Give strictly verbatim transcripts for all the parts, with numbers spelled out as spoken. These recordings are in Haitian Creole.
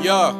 Yeah.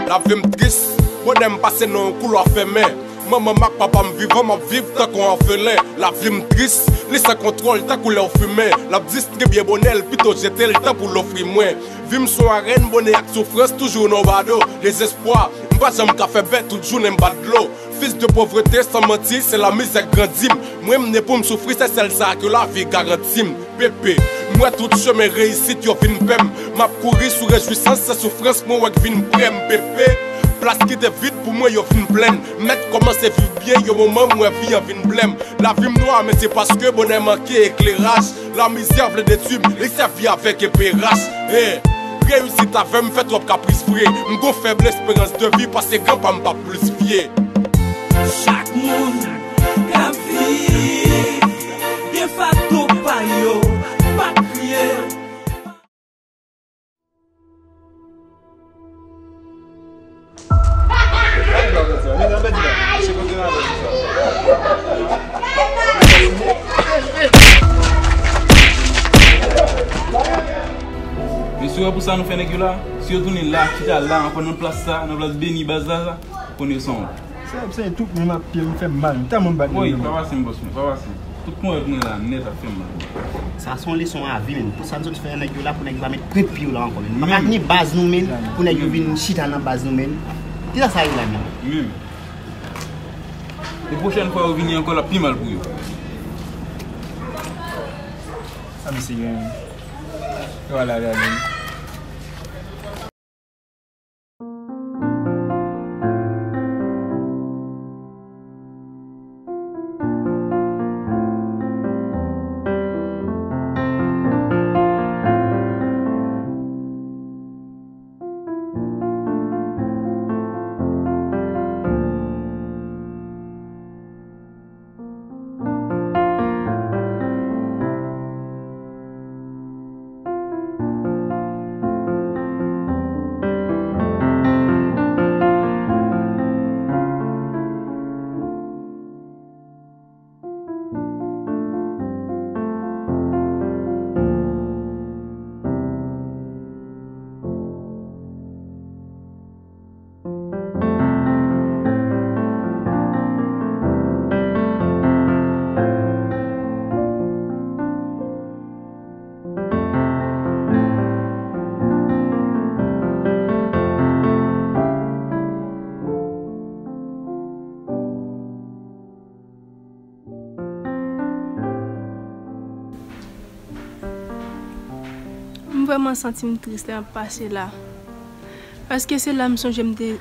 Lavi m tris, bonè m pase nan yon koulwa fèmen. Manman m ak papa m vivan, m ap viv tankou yon òfelen. Lavi m tris, li san kontwòl tankou lè w fimen. L ap distribye bonè l, pito jete l tankou l ofri mwen. Vi m sou arèn, bonè ak soufrans toujou nan bado. Dezespwa, m pa janm ka fè bè, tout jounen m bat dlo. Fils de pauvreté, san manti, se lamizè k grandi m. Mwen, m ne pou m soufri, se sèl sa ke lavi garanti m. Pepe, m wè tout chemen reyisit yo vin pè m. M ap kouri sou rejwisans, se soufrans mwen wè k vin prè m. Pepe, plas ki te vid pou mwen yo vin plen. M mèt kòmanse viv byen, yon moman m wè vi an vin blè m. Lavi m nwa, men se paske bonè manke ekleraj. Lamizè vle detwi m, li sèvi avèk eperaj. Hey, reyisit avè m fè twòp kapris vre. M gon fèb lesperans de vi, paske granpa m p ap plis vye. Chak moun k ap viv gen fato pa yo, pa kriye. Men si w wè pou sa nou fè nèg yo la, si yo tounen la, chita la, ankò nan plas sa, nan plas beni baz la, sa, konnen yo sanwont. Se, se tout menm ak pye m fè m mal. M tèlman bat nèg yo. Wi, pa pase m, bòs mwen, pa pase m. Tout ponyèt mwen la nèt ap fè m mal. Sa se yon leson a vi, menn. Pou sa n sot fè nèg yo la, pou nèg yo pa met pwent pye yo la ankò, menn. N pa ka teni baz nou, menn, pou nèg yo vin chita nan baz nou, menn. Kisa sa ye la, menn? Menm. E pwochèn fwa yo vini ankò, l ap pi mal pou yo. Sa misye gen. Yo al ale, ale. M vrèman santi m tris lè m ap pase la. Paske se la m sonje m te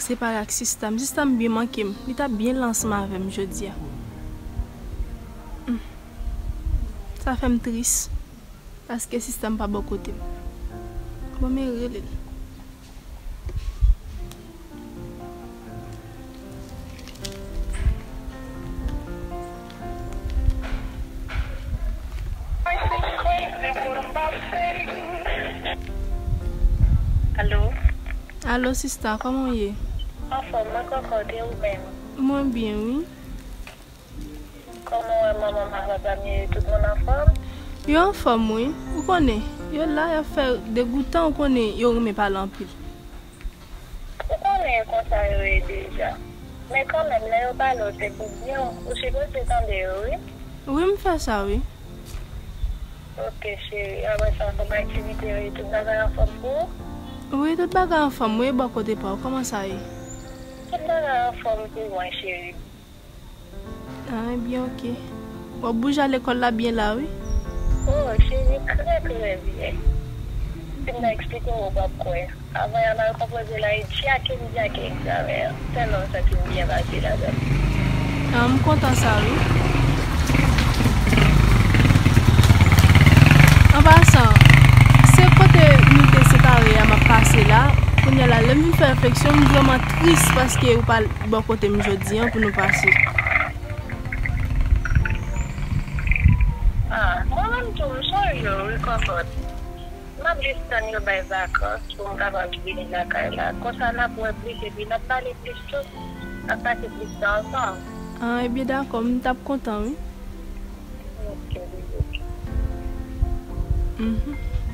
separe ak sista m. Sista m byen manke m. Li t ap byen la ansanm avè m jodi a. Hmm. Sa fè m tris. Paske sista m pa bò kote m. Bon, men rele l. Alo? Alo, sista, kòman w ye? Anfòm, mwen kòkòte, ou menm? Mwen byen, wi. Kòman w wè manman m ak papa m ye? Tout moun anfòm? Yo anfòm, wi. Ou konnen, yo la, y ap fè degoutan, ou konnen, yo renmen pale anpil. Ou konnen konsa yo ye deja. Men kanmenm, lè yo pale w, se pou byen w. Ou sipoze tande yo, wi. Wi, m fè sa, wi. Oke, cheri. Apre sa, kòm aktivite yo ye, tout bagay anfòm pou ou? Wi, tout bagay anfòm, wi, bò kote pa w, kòman sa ye? Tout bagay anfòm pou mwen, cheri. Ah, ebyen, oke. Bon, boujè lekòl la byen la, wi. Oh, cheri, trè, trè byen. Si m ta eksplike w, ou p ap kwè. Avan yè m al konpoze la, e dyake m dyake egzamen an. Tèlman m santi m byen pase ladan l. Ah, m kontan sa, wi. An pasan, se kote nou te separe a m ap pase la. Kounye a la, lè m vin fè refleksyon, m vrèman tris paske ou pa bò kote m jodi a pou nou pase. Ah, mwen menm tou, m sonje w, wi, kòkòt. M ap jis tann yo bay vakans pou m kapab vini lakay la. Konsa, n ap wè plis epi n ap pale plis tou. N ap pase plis tan ansanm. Ah, ebyen, dakò, m t ap kontan, wi. Ok, bebe. Mhm.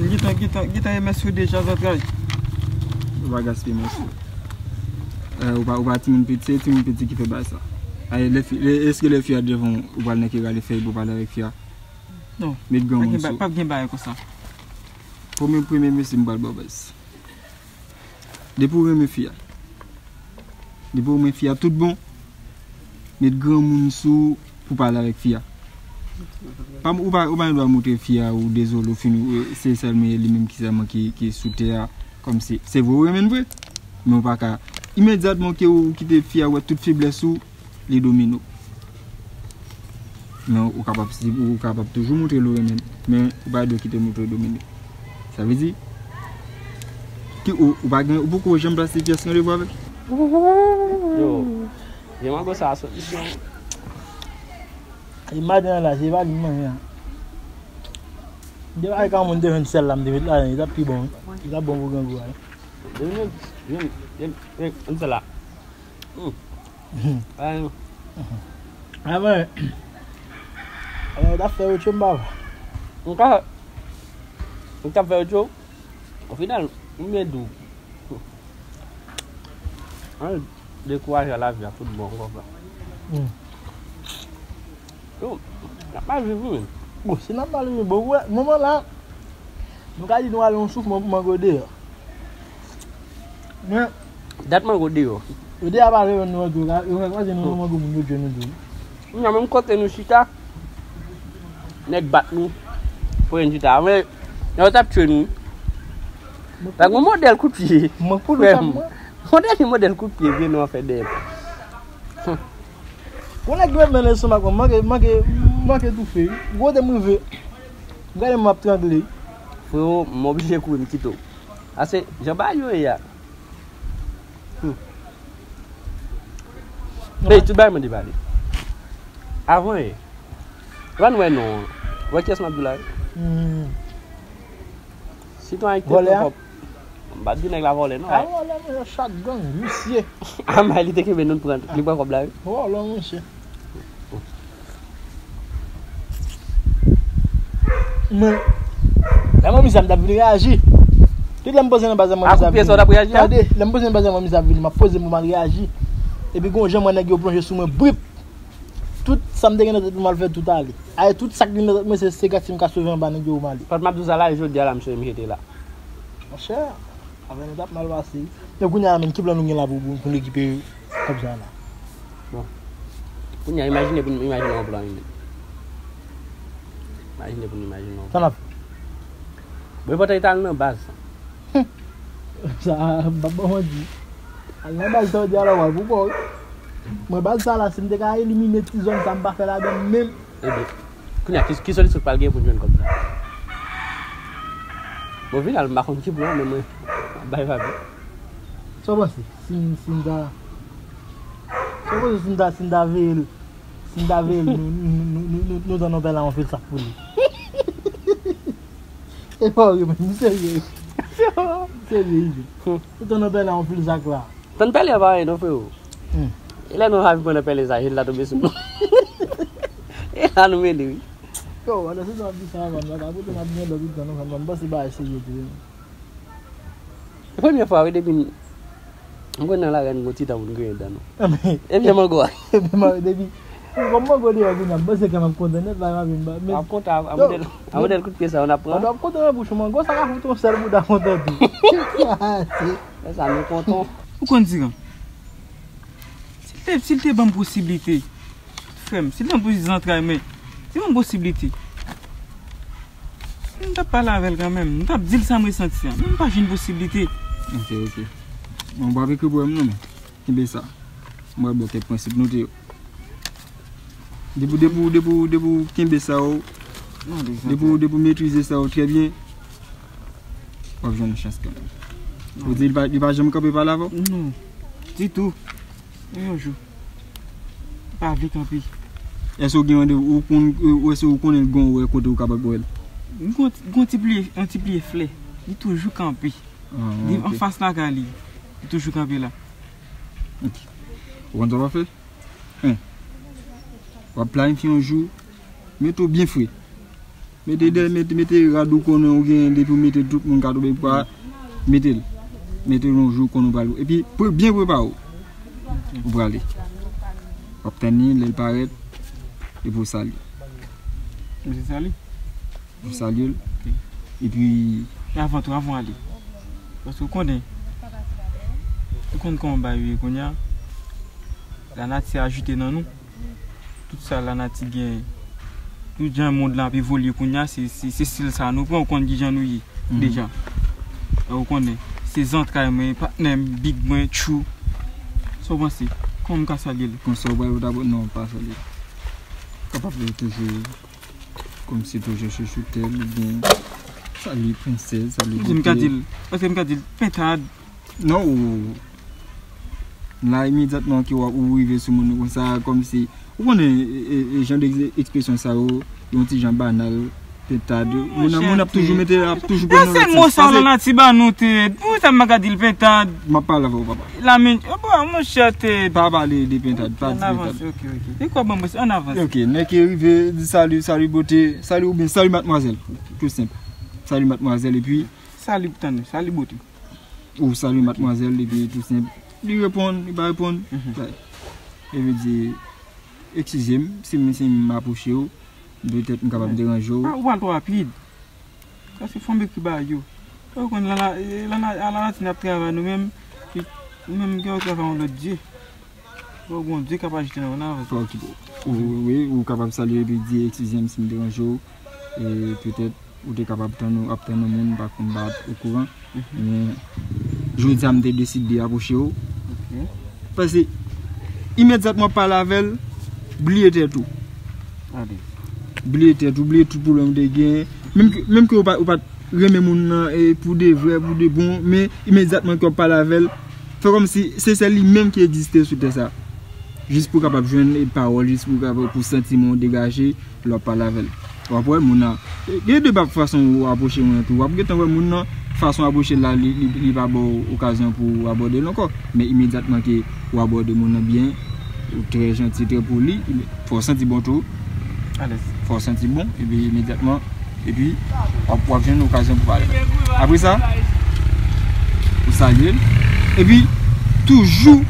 Gentan, gentan, gentan renmen sou deja zantray. Ou pa gaspiye mòso. Eh, ou pa, ou pa timoun piti, se timoun piti ki fè bagay sa. Ay, lè fi, lè, èske lè fi a devan ou, ou pral nan ke rale fèy pou pale avèk fi a? Non. Met granmoun sou. P ap gen bagay konsa. Premye, premye mesye m pral ba w baz. Depi ou renmen fi a. Depi ou renmen fi a tout bon. Met granmoun sou pou pale avèk fi a. Pa, ou pa, ou pa gen dwa montre fi a ou dezole, ou fin, ou, se sèlman li menm ki sèlman ki, ki sou tè a, kòmsi, se vre ou renmen l vre, men ou pa ka, imedyatman ke ou kite fi a wè tout feblès ou, li domine w. Men ou kapab, si, ou kapab toujou montre l ou renmen l, men ou pa dwe kite montre w domine. Sa vle di, ki, ou, ou pa gen, ou poko janm pase pyès randevou avè l? Yo, vye mango sa a solisyon. E maten an la, se pa li m manje a. M te pare kan moun te jwenn sèl la, m te met ladan, li t ap pi bon, wi. Li t ap bon pou grangou a, wi. Vin, vin, vin, vin, vin, vin sèl la. Hmm. Ay. Avan, avan, yo t ap fè yo tchwe m, papa. M ka, m t ap fè yo tchwe. O final, m byen di w. An dekouraje a lavi a tout bon konsa. Hmm. Yo, n ap mal viv wi menm. Bon, si n ap mal viv, bon, wè, moman la, nou ka di nou ale yon souf man-, mango deyò. Men, dat mango deyò. Yo deyò pa vle wè nou antou, yo ka, yo ka kwaze nou nan mango moun yo tchwe nou tou. Nan menm kote nou chita, nèg bat nou. Pou yo chita. Men, yo t ap tchwe nou. Fèk yon modèl kout pye. Mwen kout frè m. Yon dènye modèl kout pye vye nou an fè dèyè. Yon nèk ki met men l ansanm ak mwen, manke, manke, manke toufe. Kote m rive, m gade m ap trangle. Freo, m oblije kouri m kite w. Ase, jan bagay yo ye a. Hmm. Ey, tout bagay mande pale. Avan ye. Ou pa n wè non. Ou wè kiyès m ap di w la, wi? Hmm. Sitwayen ki te pran kòb. M pa t di nèg la vòlè, non. A, vòlè, mesye, chat gang, visye. A, men li te kenbe nou, l pran, li pran kòb la, wi. Vòlè, mesye. Men, lè m wè mizè a, m t ap vin reyaji. Tout lè m poze nan baz la, m wè mizè a ap vini. Tande, lè m poze nan baz la, m wè mizè a ap vini, m ap poze m pou m al reyaji. Epi gon jan m wè nèg yo plonje sou mwen, brip. Tout sa m te gen nan tèt mwen, m al fè tout ale. Aye, tout sa k vin nan tèt mwen, se, se gad si m ka sove anba nèg yo pou m ale. Fòk m ap di w sa la, e jodi a la, m sove m jete la. Monchè, afè nou t ap mal pase. Men kounye a la menm, ki plan nou gen la pou, pou, pou n rekipere kòb sa a la? Bon. Kounye a, imajine pou n, imajine yon plan, wi, menm. Imajine pou n imajine yon plan. Sa n ap fè? Bon, enpòtan e ta al nan baz. Sa, m p ap ba w manti. Al nan baz sa w di a la, w al pou kò w, wi. Mwen, baz sa la, si m te ka elimine ti zòn sa, m pa fè ladan menm. Ebyen, kounye a, ki, ki solisyon k pral gen pou n jwenn kòb sa? Bon, final, m pa konn ki plan, men mwen, m ap bay vag. Sa w panse? Si n, si n ta, sa w panse si n ta, si n ta veye l, si n ta veye l, nou, nou, nou, nou, nou, nou tann yon pèl a yon fil sak pou li. E pa vre, men, m serye. M serye, wi. Hmm. Ou tann yon pèl a yon fil sak la. Tann pèlè a pa anyen non, freo. Hmm. E lè nou anvi pran nan pèlè sa, jèl la tonbe sou nou. E la nou mele, wi. Yo, pandan se tan ap di sa, man, m pa ka kote m ap gen lòt tout tan non, man, m panse bagay serye tou, wi. Se premye fwa, wi, depi m, m konn nan lari a, m gon ti tan pou m griyen dan nou. Ebyen, mango a. Ebyen, depi, kòm mango deyò kounye a, m panse kè m ap kontan nèt, bagay m ap vin ba, men. W ap kontan, a, a modèl, a modèl kout pye sa, w ap pran. W ap kontan nan bouch ou, mango sa ka fout yon sèl bouda kontan tou. Lè sa nou kontan. Ou konn Tigan? Si l te, si l te ban m posiblite, frè m, si l te ban m posiblite zantray mwen, si l ban m posiblite, m t ap pale avè l kanmenm, m t ap di l sa m resanti a, men m pa jwenn posiblite. Ok, ok. Bon, m p ap ekri pou w non, men kenbe sa. M wè bon kèk prensip note yo. Depi, depi, depi, depi w kenbe sa yo, depi, depi w metrize sa yo trè byen, w ap jwenn yon chans kanmenm. Ou di li pa, li pa janm kanpe pale avè w? Non. Ditou. Yon jou. Li pa vle kanpe. Èske w gen randevou, ou konn, ou, èske w konnen l gen yon orè kote w kapab wè l? Li gon, gon ti pye, yon ti pye flè. Li toujou kanpe. Ah, li ok. Anfas lakay li. Li toujou kanpe la. Ok. Ou konn sa w ap fè? Hein. W ap planifye yon jou, mete w byen fre. Mete de, mete, mete rad ou konnen ou gen, depi w mete l, tout moun ka tonbe pou pa mete l. Mete l yon jou konnen w pral. Epi, pre-, byen prepare w. Ou prale. W ap tann li, lè l parèt, epi w salye. Misye salye? Ou salye l. Ok. Epi. Men avan tou, avan w ale. Paske ou konnen. Ou konn kòman bagay yo ye kounye a. Lanati ajoute nan nou. Tout sa lanati gen, Tout jan mond lan ap evolye kounye a, se, se, se stil sa a nou pran, ou konn kijan nou ye deja. Ou konnen, se zantray mwen, patnè m, big mwen, tchou. Sa w panse? Kòman m ka salye l? Konsa w pral ou ta non, pa salye l. Kapab toujou kòmsi toujou chouchoute l oubyen salye prensès, salye bote. Paske m ka di l pentad. Non, ou la imedyatman ke w ap, ou rive sou moun konsa, kòmsi, ou konnen, e, e, e jan de ekspresyon sa yo, yon ti jan banal, pentad. Moun ap, moun ap toujou mete, ap toujou pran nan lòt sans. Se mo sa w lanati ba nou, Ted. Poukisa m pa ka di l pentad? M ap pale avè w, papa. Lamen, oh, bon, monchè, Ted. Pa pale de pentad, pa di pentad. Ann avanse, ok, ok. Se kwa, bon, ann avanse. Ok, nèg ki rive, di sali, sali bote, sali oubyen sali madmwazèl. Tou senp. Sali madmwazèl, epi sali tann, sali bote. Ou sali madmwazèl, epi tou senp. Li reponn, li pa reponn. Mhm. Bay. Li vle di, eskize m, si m, si m apwoche w, petèt m kapab deranje w. Ah, ou pral twò rapid. Sa se fanm ekri ba yo. Ou konn la, la, la, la, la, la, n ap travay nou menm, nou menm gen yon travay yon lòt dye. Bon, Bondye k ap aji nan w, nan avanse. Fò w ki pou. Ou, wi, ou kapab salye epi di, eskize m si m deranje w. E petèt, ou te kapab tann ou, ap tann yon moun, pa konn, m pa okouran. Mhm. Men, jodi a, m te deside apwoche w. Ok. Paske, imedyatman w pale avè l, bliye tèt ou. Ale. Bliye tèt ou, bliye tout pwoblèm ou te gen. Menm ke, menm ke ou pa, ou pa t renmen moun nan, e, pou de vrè, pou de bon, men imedyatman ke w ap pale avè l, fè kòmsi se sèl li menm ki egziste sou tè sa. Jis pou w kapab jwenn, e, pawòl, jis pou w kapab, pou santiman w degaje lè w ap pale avè l. W ap wè moun nan, e, gen de bab fason ou apwoche moun nan tou. W ap gentan wè moun nan, fason apwoche l la, li, li, li pa ba w okazyon pou w abòde l ankò. Men imedyatman ke ou abòde moun nan byen, ou trè janti, trè poli, fò w santi bon tou. Alèz. Fò w santi bon, epi imedyatman, epi w ap, w ap jwenn okazyon pou pale. Apre sa, ou salye l. Epi, toujou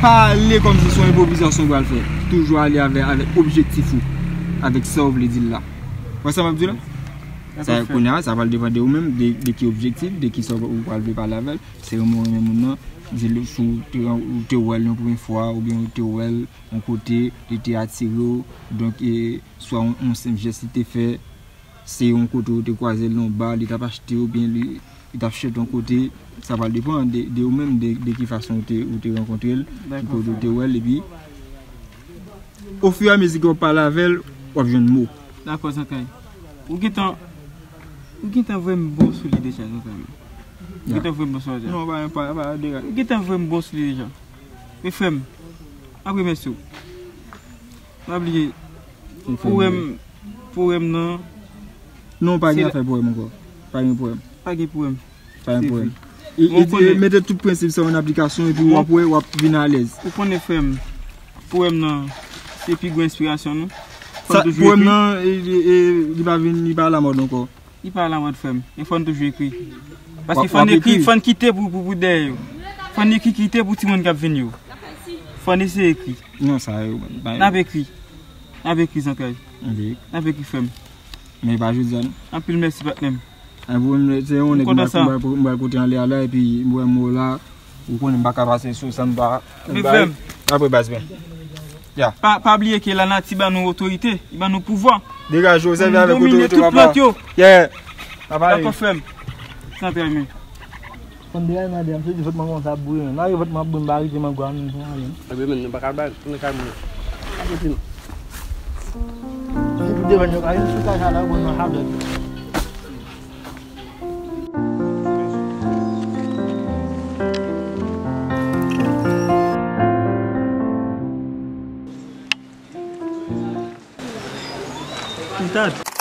pa ale kòmsi se yon enpwovizasyon ou pral fè. Toujou ale avè, avèk objektif ou, avèk sa w vle di l la. Wè sa m ap di w la? Sa, kounye a, sa pral depann de ou menm, de, de ki objektif, de ki sa ou pral vle pale avè l. Se renmen ou renmen moun nan, di l si w te, ou te wè l yon premye fwa, oubyen ou te wè l yon kote, li te atire w, donk, e, swa yon, yon senp jès li te fè, se yon kote ou te kwaze l nan yon ba, li t ap achte oubyen li, li t ap chèche yon kote, sa pral depann de, de ou menm, de, de ki fason ou te, ou te rankontre l, ki kote ou te wè l, epi ofiramezi ke w ap pale avè l, w ap jwenn mo. Dakò, Zantray. Ou gentan, ou gentan vwè m bon sou li deja, Zantray. Ou gentan vwè m bon sou li deja. Non, pa, pa, pa degaje. Ou gentan vwè m bon sou li deja. Men frè m, m ap remèsye w. Pa bliye, pwoblèm, pwoblèm nan. Non, pa gen afè pwoblèm ankò. Pa gen pwoblèm. Pa gen pwoblèm. Pa gen pwoblèm. E, e, mete tout prensip sa yo an aplikasyon epi w ap wè, w ap vin alèz. Ou konnen, frè m, pwoblèm nan, se pi gwo enspirasyon nou. Sa, pwoblèm nan, e, e, e, li pa vin, li pa alamòd ankò. Li pa alamòd, frè m. Men fò n toujou ekri. Paske fò n ekri, fò n kite pou, pou, pou dèyè yo. Fò n ekri kite pou timoun k ap vini yo. Fò n eseye ekri. Non, sa yo, n ap ekri. N ap ekri, Zantray. N ap ekri, frè m. Men pa jodi a, non. Anpil mèsi, patnè m. An, pou mwen, se yon nèg m pral, m pral, m pral kote anlè a la, epi m wè mo la, ou konnen m pa ka pase sou sa m pa. Men frè m. Apre baz mwen. Ya. Pa, pa bliye ke lanati ban nou otorite, li ban nou pouvwa. Degaje w, sèvi avèk otorite w, papa. Nou domine tout plant yo. Yeah. Papa. Dakò, frè m. Zantray mwen. Konn degaje madanm, se di vòt mwen konsa ap bouyi menm. Mare vòt mwen ap bouyi, m pa rete mangwa menm pou mwen menm. Ebyen menm, nou pa ka bay, nou ka moun. Pa rete non. Se pou devan yo, kay, sou kay sa la, bon, nan chalè. Pintad.